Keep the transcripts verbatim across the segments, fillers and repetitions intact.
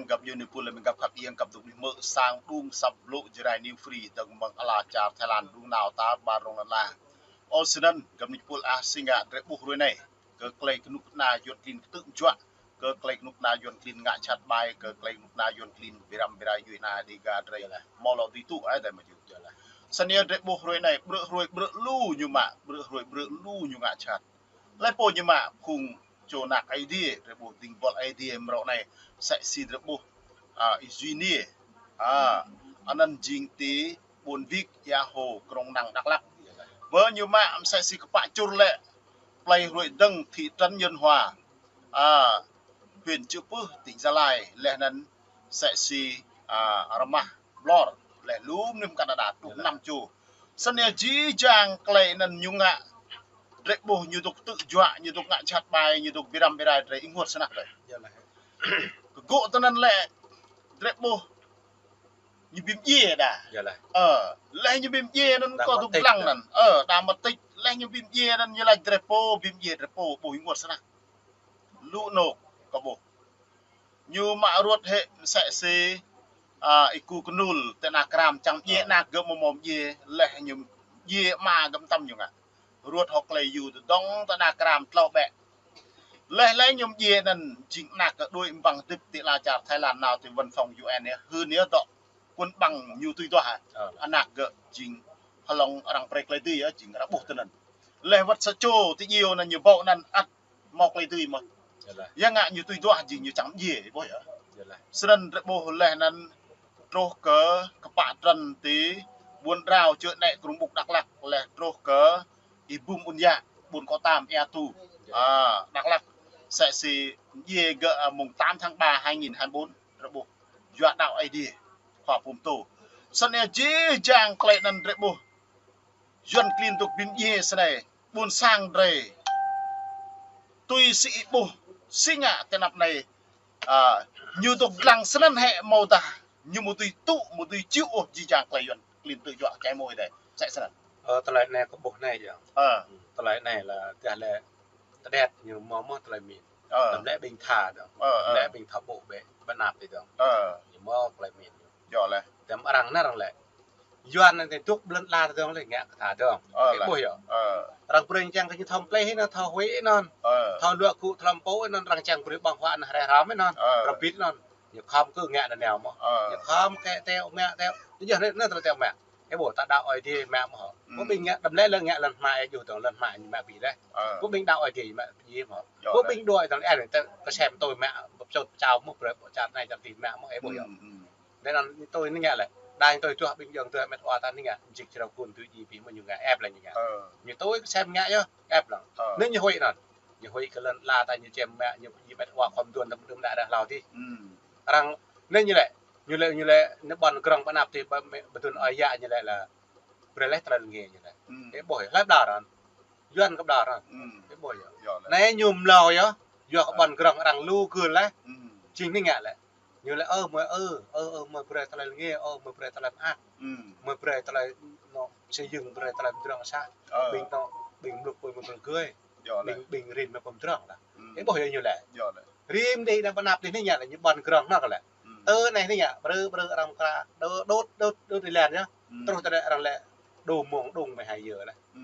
Găp ñu ni pul lĕ mơ̆ng găp khăp ieng găp dŏ ni mơ̆ sang đung săp blŏ Jrai New Free dơ̆ng mơ̆ng ala čar Thái Lan đung nao ta ƀar rŏng lăn la. Ơ, snăn găp ni pul ah si ngă drei ƀuh hruê anei. Kơ klei kơnuk kơna Yuăn klin ktư̆ juă. Kơ klei kơnuk kơna Yuăn klin ngă jhat ƀai, kơ klei kơnuk kơna Yuăn klin bi răm bi rai djuai ana Dega drei. Mâo lŏ dưi tŭ, ơ, drei mă jŭ. Snăn drei ƀuh hruê anei, ƀrư̆ hruê ƀrư̆ lu ñu mă, ƀrư̆ hruê ƀrư̆ lu ñu ngă jhat. Lĕ pô ñu mă phung čô anak Aê Diê, drei ƀuh dĭng buăl Aê Diê mrâo anei, msĕ si drei ƀuh, a, Y Duy Niê. A, anăn jing ti ƀuôn Vik, Ia Hô, Krông Năng, Dak Lak. Bơ ñu mă msĕ si kpă čur lĕ, plei hruê dơ̆ng thị trấn Nhân Hòa, a, huyện Chư Pưh, tỉnh Gia Lai, leh anăn msĕ si, a, Rmah Blor, leh lŭm anŭn kăn đa truh năm čô. Snăn jih jang klei anăn ñu ngă, drei ƀuh ñu dŏ ktư̆ juă, ñu dŏ ngă jhat ƀai, ñu dŏ bi răm bi rai drei ênguôt snăk drei. Kơgŏ tơ anăn lĕ, drei ƀuh ñu bi mdjiê đa. Ơ, leh ñu bi mdjiê anăn kơ dŏ lăng anăn. Ơ, đa mơtĭt, leh ñu bi mdjiê anăn ñu lač drei pô, bi mdjiê drei pô, ƀuh ênguôt snăk. Lu anôk, kơ ƀuh. Ñu mă ruăt hĕ msĕ si, a, Y Ku Knul, ti ana Kram čang mdjiê anak gơ̆ mơ̆ mơ̆ mdjiê, leh ñu mdjiê ama gơ̆ mtam ñu ngă. Ruăt hŏk klei yua tơdŏng ti ana Kram tlâo ƀĕ. Leh leh ñu mdjiê anăn jing anak gơ̆ đuĕ ƀăng dĭp ti ala čar Thái Lan nao ti văn phòng U N yơh, hưn yơh dŏ. Kŭn ƀăng ñu tui duah. Anak gơ̆ jing hlŏng arăng brei klei dưi yơh, jing arăng ƀuh tơ anăn. Leh wăt sa čô ti djiêu anăn ñu ƀâo anăn ăt mâo klei dưi mơh. Yua ngă ñu tui duah jing ñu čang mdjiê, ƀuh yơh. Snăn drei ƀuh leh anăn truh kơ kpă trăn ti ƀuôn Drao Čư̆ Nĕ Krông Ƀŭk Dak Lak, leh truh kơ Y Bum Ƀun Yă, ƀuôn Kŏ Tam, Ia Tu. A, Dak Lak, msĕ si mdjiê gơ̆, a, mùng tám tháng ba hai nghìn hai mươi bốn, drei ƀuh. Yua đăo Aê Diê, khua pơtô. Snăn jih jang klei anăn drei ƀuh. Yuăn klin dŏ bi mdjiê snei, ƀuôn sang drei. Tui si ih ƀuh, si ngă ti anăp anei, a, ñu dŏ lăng snăn hĕ mâo dah, ñu mâo dưi tŭ, mâo dưi čuh ôh jih jang klei Yuăn klin ktư̆ juă čai môi dih. Msĕ snăn. Ơ, tơlơi anei kơ ƀuh anei yơh. Ơ. Tơlơi anei lĕ, dah lĕ, tơdet ñu mâo mơh tơlơi min. Ơ. Tơlơi ƀing tha dơ̆ng. Ơ, ơ. Tơlơi ƀing tha ƀô̆ bĕ, ƀơi anăp ti dơ̆ng. Ơ. Ñu mâo tơlơi min. Yơh lĕ. Tơm arăng anăn arăng lĕ. Yuăn anăn tui dŏ ƀlŏn la dơ̆ng lĕ ngă kơ tha dơ̆ng. Ơ, ih ƀuh yơh. Ơ. Arăng brei čang kơ ñu thâo plei hĭ anăn thâo huĭ anăn. Ơ. Thâo luă gŭ tơlơi pô anăn arăng čang brei ƀơ̆ng huă anăn hrĕ hrăm anăn. Ơ. Rơbit anăn. Ñu khŏm kơ ngă anăn nao mơh. Ơ. Ñu khŏm kơ teo mă teo. Tui yơh anăn tơlơi teo mă. Ih ƀuh ta đăo Aê Diê mă mơh. Ơ. Pô ƀing ngă đăm lĕ lĕ ngă lŏn hma ih djŏ dơ̆ng lŏn hma ñu mă bi leh. Ơ. Pô ƀing đăo Aê Diê mă bi mơh. Yơh lĕ. Pô ƀing đuaĭ dơ̆ng lĕ tơ kơ sem tui mă bơ̆p čô pơčao mơh brei ƀô̆ čar anei čar ti mă mơh ih ƀuh yơh. Ơ, ơ. Leh anăn ñu tui anei ngă lĕ. Đa ñu tui duah ƀing ayŏng adơi met wa ta anei ngă. Jing črâo kun tui djai bi mơ̆ ñu ngă ĕp lĕ ñu ngă. Ơ. Ñu tui kơ sem ngă yơh, ĕp lăng. Ơ. Anei ñu huĭ anăn. Ñu huĭ kơ lŏn la ta ñu čem mă, ñu djai met wa khŏm duôn tơm đưm đă rah hlâo dih. Ơ. Arăng, anei ñu lĕ, ñu lĕ, ñu lĕ, anei ƀuôn Grŏng ƀơi anăp dih, ƀơ-, mĕ-, ƀơ tŭn ơi yă ñu lĕ lĕ. Brei leh tơlơi lêng ñu lĕ. Ơ. Ih ƀuh yơh, hlei ƀlŏr anăn. Yuăn kơ ƀlŏr anăn. Ơ. Ih ƀuh yơh. Yơh lĕ. Anei ñu mlâo yơh, yua kơ ƀuôn Grŏng arăng lu gưl leh. Ơ. Jing anei ngă lĕ. Ñu lĕ, ơ, mơi, ơ, ơ, ơ, mơi brei tơlơi lêng, ơ, mơi brei tơlơi mơak. Ơ. Mơi brei tơlơi anŏ, xây dựng brei tơlơi mdrŏng sa. Ơ. Ƀing anŏ, ƀing mluk pui mơ̆ mơ̆ gơi. Yơh lĕ. Ƀing, ƀing rin mơ̆ pơm mdrŏng lĕ. Ơ. Ih ƀuh yơh ñu lĕ. Yơh lĕ. Rĭm dih đang ƀơi anăp dih anei ngă lĕ ñu ƀuôn Grŏng anăn lĕ. Ơ. Tơ anei anei ngă, brơ, brơ arăng kra, đơ-, đôt, đôt, đôt dih lĕ yơh. Ơ. Truh tơ anei arăng lĕ, đơ mông đung mười hai giờ lĕ. Ơ.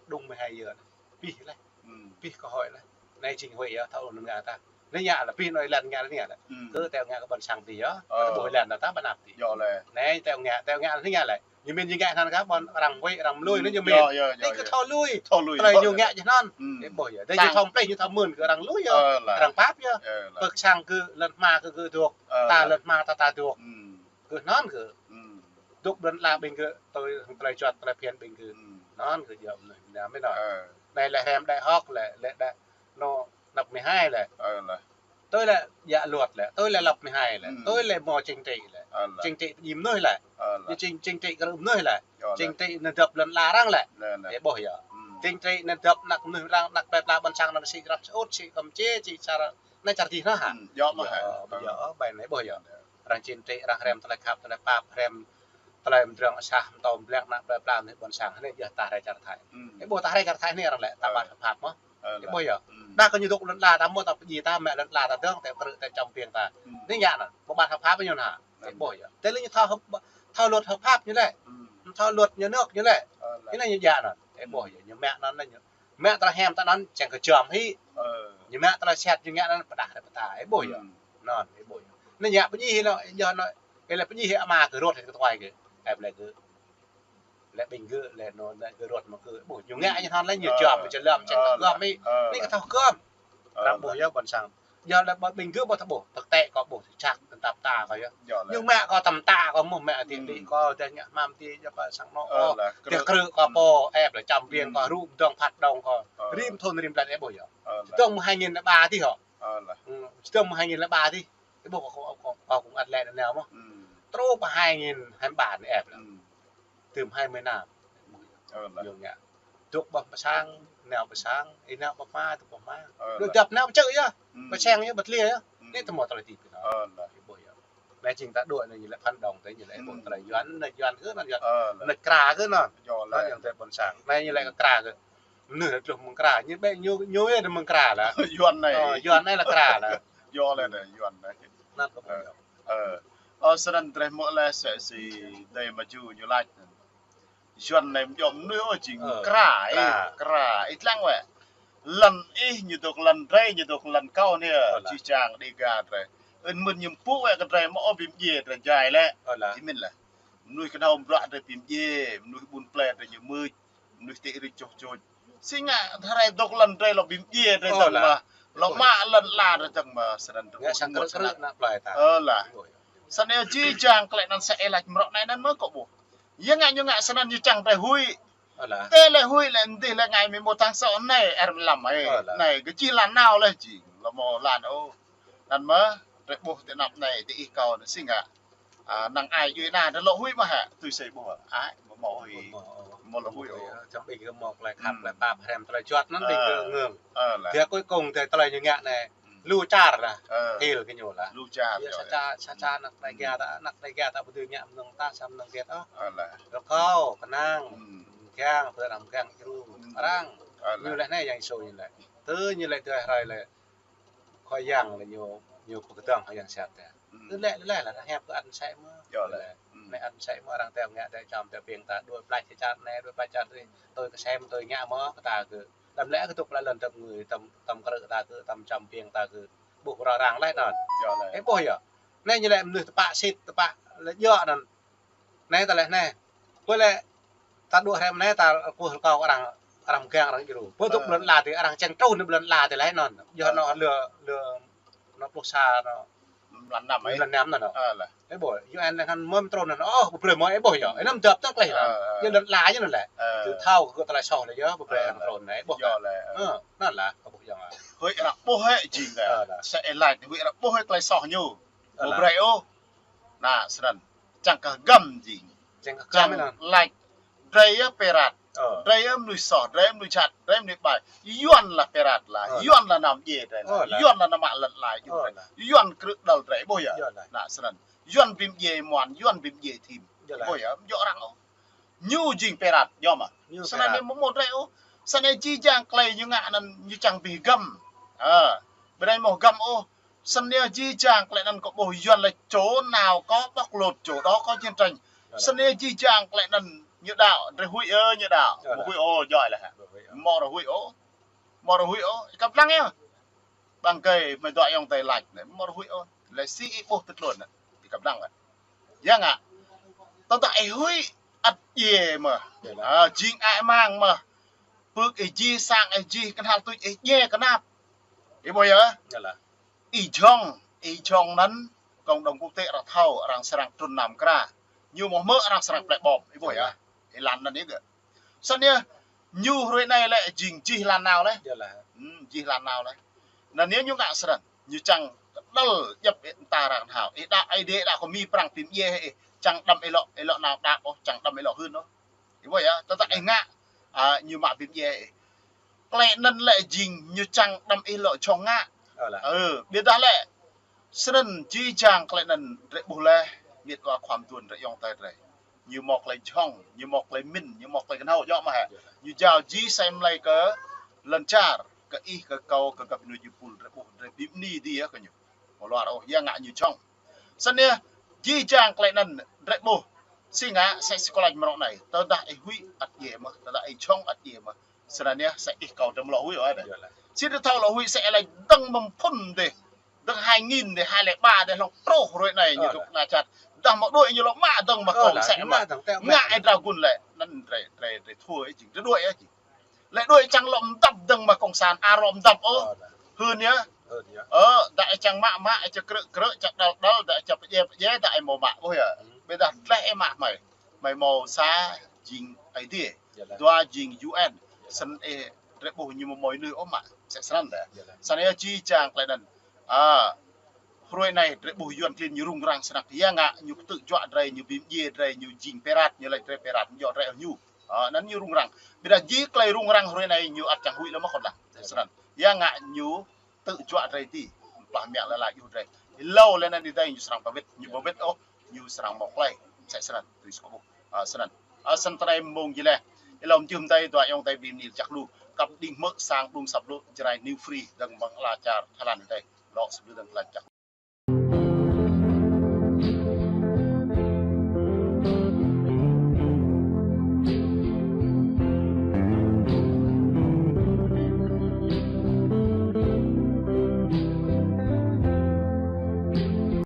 Đung mười hai giờ lĕ. Pih leh. Ơ. Pih kơ hơi leh. Anei jing hơi yơh, thâo anŭn ngă ta. Anei ngă lĕ, pih anŭn lăn ngă anei ngă lĕ. Ơ. Kơ teo ngă kơ ƀuôn sang dih yơh. Ơ. Kơ ƀuôn lăn ta ƀơi anăp dih. Yơh lĕ. Anei teo ngă, teo ngă anei ngă lĕ. Ñu min ñu ngă anăn kơ ƀuôn arăng huĭ, arăng lui, anei ñu min. Yơh, yơh, yơh, yơh. Kơ thâo lui. Thâo lui. Tơlơi ñu ngă jih anăn. Ơ. Ih ƀuh yơh. Tơdah ñu thâo plei, ñu thâo mưn kơ arăng lui yơh. Ơ, lĕ. Arăng pap yơh. Ơ, lĕ. Pơ sang kơ lŏn hma kơ gơ̆ dŏ. Ơ, ta lĕ. Lŏn hma ta ta dŏ. Ơ. Kơ anăn kơ. Ơ. Dŏ ƀlŏn la ƀing gơ̆ tui hăng tơlơi juăt tơlơi phiăn ƀing gơ̆. Ơ. Anăn kơ yơh mơnuih mơnam mơ̆ anăn. Ơ. Anei lĕ hrăm đại học lĕ, lĕ đại anŏ, năm mười hai lĕ. Ơ, lĕ. Tui lĕ djă luật lĕ, tui lĕ năm mười hai lĕ, ơ, tui lĕ mơ̆ chính trị lĕ. Ơ, lĕ. Chính trị djai mơnuih lĕ. Ơ, lĕ. Ñu chính, chính trị kơ mơnuih lĕ. Yơh, lĕ. Chính trị anăn dăp lŏn la arăng lĕ. Lĕ, lĕ. Ih ƀuh yơh. Ơ. Chính trị anăn dăp anăp mơnuih arăng, anăp plei pla ƀuôn sang anăn sĭ grăp sơut, sĭ Kampuchia, sĭ čar anai čar dih anăn hă. Ơ, yơh mơh hă. Yơh, ƀuh yơh, ƀai anei ƀuh yơh. Arăng chính trị, arăng hrăm tơlơi khăp, tơlơi pap, hrăm tơlơi mdrŏng asah, mtô mblek, anăp plei pla mơnuih ƀuôn sang, anei yơh ta hrơi čar Thái. Ơ. Ih ƀuh ta hrơi čar Thái anei arăng lĕ, ta ƀuh khăp mơh. Ơ, ih ƀuh yơh. Đah kơ ñu dŏ lŏn ala ta mơ̆ ta pơdjai ta, mă lŏn ala ta dơ̆ng, ta krư̆ ta čăm piêng ta. Anai ngă anŭn, pơmat hợp pháp ñu anŭn hă. Ih ƀuh yơh. Tơlơi ñu thâo hợp, thâo luật hợp pháp ñu lĕ. Thâo luật nhà nước ñu lĕ. Ơ, anai ñu djă anŭn. Ih ƀuh yơh, ñu mă anŭn anai ñu. Mă tơlơi hiam ta anŭn čang kơ čăm hĭ. Ñu mă tơlơi sat ñu ngă anŭn pơdah ră pơta. Ih ƀuh yơh. Anŭn, ih ƀuh yơh. Anai ñu pơdjai hĭ anŭn, yơh anŭn. Ih lĕ pơdjai hĭ ama kơ rŏt hĭ kơ tuai kơ. Ih lĕ kơ Lĕ ƀing gơ̆ lĕ anŭn, lĕ gơ̆ rơ̆t mă gơ̆. Ƀuh, ñu ngă ñu hăn lĕ ñu čăm pơčơlăm čang kơ gơ̆ mĭ. Anai kơ thâo gơ̆. Arăng ƀuh yơh ƀôn sang. Yơh lĕ ƀing gơ̆ ƀu thâo ƀuh, thực tế kâo ƀuh čăk tơnap ta kâo yơh. Ñu mă kâo tơm ta kâo mơ̆ mă ti ƀing kâo tơña mă ti yơh kâo sang anŏ kâo. Tơkrư̆ kâo pô, ĕp lĕ čăm piêng kâo, rŭ dơ̆ng phat dơ̆ng kâo. Rĭm thŭn rĭm blan ĕp ƀuh yơh. Čơdơ̆ng mơ̆ hai nghìn lẻ ba tih hŏ. Čơdơ̆ng mơ̆ hai nghìn lẻ ba tih. Ih ƀuh kâo, kâo, kâo, kâo kơnơ̆ng ăt lĕ anai mơ̆. Truh pơ hai nghìn hai mươi ba anai ĕp lĕ. Tơm hai mươi năm. Ơ, anai. Ñu ngă. Dŏ ƀơi pơ sang, nao pơ sang, ih nao pơ hma, dŏ pơ hma. Ơ, anai. Dŏ djŏp nao pơ čư̆ yơh. Pơ sang yơh, pơ tlia yơh. Anai tơma tơlơi tip kơ anŭn. Ơ, anai. Ih ƀuh yơh. Anai jing ta dŏ anai ñu lĕ phản động tơl ñu lĕ ƀuh tơlơi Yuan, anai Yuan kơ anŭn Yuan. Ơ, anai. Anai kra kơ anŭn. Anŭn yơh tơlơi ƀôn sang. Anai ñu lĕ kơ kra kơ. Mơnuih tơlơi mơ̆ng kra. Ñu ƀĕ ñu, ñu yơh mơ̆ng kra lah. Yuan anai. Ơ, Yuan anai lah kra lah. Yuan anai, Yuan anai. Anŭn kơ ƀuh yơh. Ơ, ơ, snăn drei hmư̆ lĕ sĕ si Dei Maju ñu laĭ. Yuan anai mơ̆ djŏ mơnuih ôh jing kra, ih, kra, ih lăng wĕ. Lŏn ih ñu dŏ lŏn drei, ñu dŏ lŏn kâo anai, jih jang Dega drei. Ơ, mơ̆n ñu pŭ wĕ kơ drei mơ̆ ôh bi mdjiê drei jai lĕ. Ih mĭn lĕ. Mơnuih kơnơ̆ng bruă drei bi mdjiê, mơnuih ƀun plei drei ñu mưč. Mơnuih tĭ rĭ čoh čoh. Si ngă hrơi dŏ lŏn drei lŏ bi mdjiê drei dơ̆ng mơ̆. Lŏ mă lŏn ala drei dơ̆ng mơ̆, snăn drei ƀuh sang krư̆ ană plei ta. Ơ lah. Snăn yơh jih jang klei anăn sa ih lač mrŏ anai anăn mơ̆ kâo ƀuh. Yua ngă ñu ngă snăn ñu čang drei huĭ. Tơlơi huĭ lĕ mdih lĕ ngă mơ̆ mơ̆ng tháng sáu anai, ĕp lăm ai. Anai kơ jih lăn nao leh jing. Lŏ mơ̆ lăn ôh. Anăn mơ̆, drei ƀuh ti anăp anai, ti ih kâo anai si ngă. Ơ, năng ai djuai ana drei lŏ huĭ mơ̆ hă, tui si ƀuh. Ai, mơ̆ mơ̆ huĭ. Mơ̆ lŏ huĭ ôh. Čăm ƀing gơ̆ mơ̆ klei khăp, klei pap, hrăm tơlơi juăt anăn ƀing gơ̆ ngưng. Ơ, lah. Tơdah cuối cùng tơlơi ñu ngă anai, lu čar lah. Hil kơ ñu lah. Lu čar. Sa ča, sa ča ană Dega ta, ană Dega ta ƀu dưi ngă mơnơ̆ng ta, sa mơnơ̆ng kiăt ôh. Ơ, lah. Rơkâo, kơnang, mơgang, pơ arăng mơgang djru. Arăng. Ơ, lah. Ñu lĕ anai yang isu ñu lĕ. Tơ ñu lĕ tơ hrơi lĕ. Khua Yang lĕ ñu, ñu pơkơdơ̆ng Khua Yang sat tĕ. Tơlơi, tơlơi lah, ană hiăp kơ ăt mơsĕ mơ̆. Yơh lah. Anai ăt mơsĕ mơ̆ arăng teo ngă teo čăm teo piêng ta, đuaĭ plač čar anai, đuaĭ plač čar adih, tui kơsem, tui ngă mơ̆, kơ ta kơ. Tơm lĕ kơ dŏ lŏn tơm ngui, tơm, tơm krư̆ ta kơ, tơm čăm piêng ta kơ. Ƀuh rŏ răng leh anŭn. Yơh lah. Ih ƀuh yơh. Anai ñu lĕ mơnuih tơpă sĭt, tơpă lĕ djŏ anŭn. Anai ta lĕ anai. Pơ lĕ ta dŏ hrăm anai ta kơkuh rơkâo arăng, arăng mơgang arăng djru. Pơ dŏ lŏn ala ti arăng čang trŭn lŏn ala ti leh anŭn. Yơh anŭn lơ, lơ, anŭn pluh sa anŭn. Mlan năm anŭn. Ơ, lah. Ih ƀuh, U N leh anŭn mơ̆n trŭn anŭn. Ôh, ƀu brơi mơ̆ ih ƀuh yơh. Anŭn mơ̆ djŏp tơ̆ng klei anŭn. Yơh lŏn ala yơh anŭn lĕ. Tui thâo kơ tơlơi soh lĕ yơh, ƀu brơi arăng trŭn anŭn ih ƀuh yơh. Anŭn lah, kơ ƀuh yơh. Huĭ arăng ƀuh hĕ jing lĕ. Sa ih lač huĭ arăng ƀuh hĕ klei soh ñu. Ƀu brơi ôh. Anŭn snăn. Čang kơ hgăm jing. Čang kơ hgăm anŭn. Lač. Drei yơh pơrat. Drei yơh mơnuih soh, drei yơh mơnuih jhat, drei mơnuih ƀai. Yuan lah pơrat lah. Yuan lah nao mdjiê drei lah. Yuan lah nao mă lŏn ala drei. Yuan krư̆ đăl drei. Ƀuh yơh. Anŭn snăn. Yuan bi mdjiê muăn, Yuan bi mdjiê thim. Ƀuh yơh. Djŏ arăng ôh. Ñu jing pơrat, djŏ mơ̆. Snăn anai mơ̆ mơ̆ drei ôh. Snăn anai jih jang klei ñu ngă anăn ñu čang bi hgăm. Ơ. Brei mơ̆ hgăm ôh. Snăn yơh jih jang klei anăn kơ ƀuh Yuan lĕ čô nao kơ bộc lộ čô đó có chiến tranh. Snăn yơh jih jang klei anăn ñu đăo, drei huĭ ơ ñu đăo. Mơ̆ huĭ ôh, djŏ leh hă. Mơ̆ ră huĭ ôh. Mơ̆ ră huĭ ôh, ih kăp lăng yơh. Ƀăng kơi mơ̆ dŏ ayŏng adei lač anai, mơ̆ ră huĭ ôh. Lĕ si ih ƀuh tơtlôn anai, ih kăp lăng anai. Yua ngă. Tơdah ih huĭ, ăt djiê mơ̆. Ơ, jing ai mang mơ̆. Pưk ih jih, sang ih jih, kơnhal tuč ih djiê kơnap. Ih ƀuh yơh. Ih jhŏng, ih jhŏng anăn, cộng đồng quốc tế arăng thâo, arăng srăng trŭn nao mơ̆ng kra. Ñu mơ̆ hmư̆ arăng srăng plĕ bom, ih ƀuh yơh. Ih lăng anăn yơh gơ̆. Snăn yơh, ñu hrơi anai lĕ jing jih lăn nao leh. Jih lăn nao leh. Anăn yơh ñu ngă snăn, ñu čang kơđăl djŏp ih mơta arăng thâo. Ih đăo Aê Diê, đăo kơ Mi Prăng bi mdjiê ih, čang đăm ih lŏ, ih lŏ nao đăo ôh, čang đăm ih lŏ hưn ôh. Ih ƀuh yơh, tơdah ih ngă, ñu mă bi mdjiê ih. Klei anăn lĕ jing ñu čang đăm ih lŏ jhŏng ngă. Ơ, ƀiădah lĕ, snăn jih jang klei anăn drei ƀuh leh, miêt wa khua mduôn drei ayŏng adei drei. Ñu mâo klei jhŏng, ñu mâo klei mĭn, ñu mâo klei kơnhâo djŏ mơ̆ hă. Ñu jao jih asei mlei kơ lŏn čar. kơ ih, kơ kâo, kơ găp djuai ăt jơpul, drơi ƀuh, drơi ƀing anai dih yơh kơ ñu. Mơ̆ luar ôh, yua ngă ñu jhŏng. Snăn yơh, jih jang tơlơi anăn, drơi ƀuh. Si ngă, sĕ si kơ lač mơ̆ng anai. Tơdah ih huĭ ăt djai mơh, tơdah ih jhŏng ăt djai mơh. Snăn yơh, sĕ ih kâo tơm lŏ huĭ ôh dih. Sĭt tơlơi lŏ huĭ sĕ lĕ dơ̆ng mơ̆ng phŭn dih. Dơ̆ng hai nghìn dih, hai lĕ ba dih, hlŏng truh hruê anai ñu dŏ na čăt. Dah mă đuaĭ ñu lŏ mă dơ̆ng mă kông sĕ mă. Ngă ih drao gŭn lĕ. Anăn drơi, drơi, drơi thua ih jing, drơi đuaĭ ih jing. Lĕ đuaĭ čang lŏ mdăp dơ̆ng mă kông san, a rŏ mdăp ôh. Hưn yơh. Ơ, dah ih čang mă mă, ih čang krư̆ krư̆, čang đăl đăl, dah ih čang pơdjai pơdjai, dah ih mâo mă ƀuh yơh. Ƀiădah tleh ih mă hmei. Hmei mâo sa jing Aê Diê. Dua jing U N. Snăn ih drơi ƀuh ñu mâo mơnuih ôh mă. Sĕ snăn dih. Snăn yơh jih jang tơlơi anăn. A, hruê anai drơi ƀuh Yuăn klin ñu rŭng răng snăk. Yua ngă ñu ktư̆ juă drơi, ñu bi mdjiê drơi, ñu jing pơrat, ñu lač drơi pơrat, ñu djŏ drơi ñu. A, anăn ñu rŭng răng. Ƀiădah jih tơlơi rŭng răng hruê anai ñu ăt čang huĭ lĕ mơ̆ khŏn lah. Snăn. Yua ngă ñu ktư̆ juă drơi dih. Plah mă lĕ lač yua drơi. Hlâo lĕ anăn dih drơi ñu srăng pơwĭt, ñu pơwĭt ôh, ñu srăng mâo tơlơi. Sĕ snăn, tui si kâo ƀuh. A, snăn. A, snăn tơlơi mơ̆ng jih leh. Ih lŏ mjưh mdei dua ayŏng adei ƀing anai čăk lu. Kăp đing hmư̆ sang đung săp lu Jrai New Free dơ̆ng mơ̆ng ala čar Thái Lan adei. Lŏ săp lu dơ̆ng Thái Lan čăk.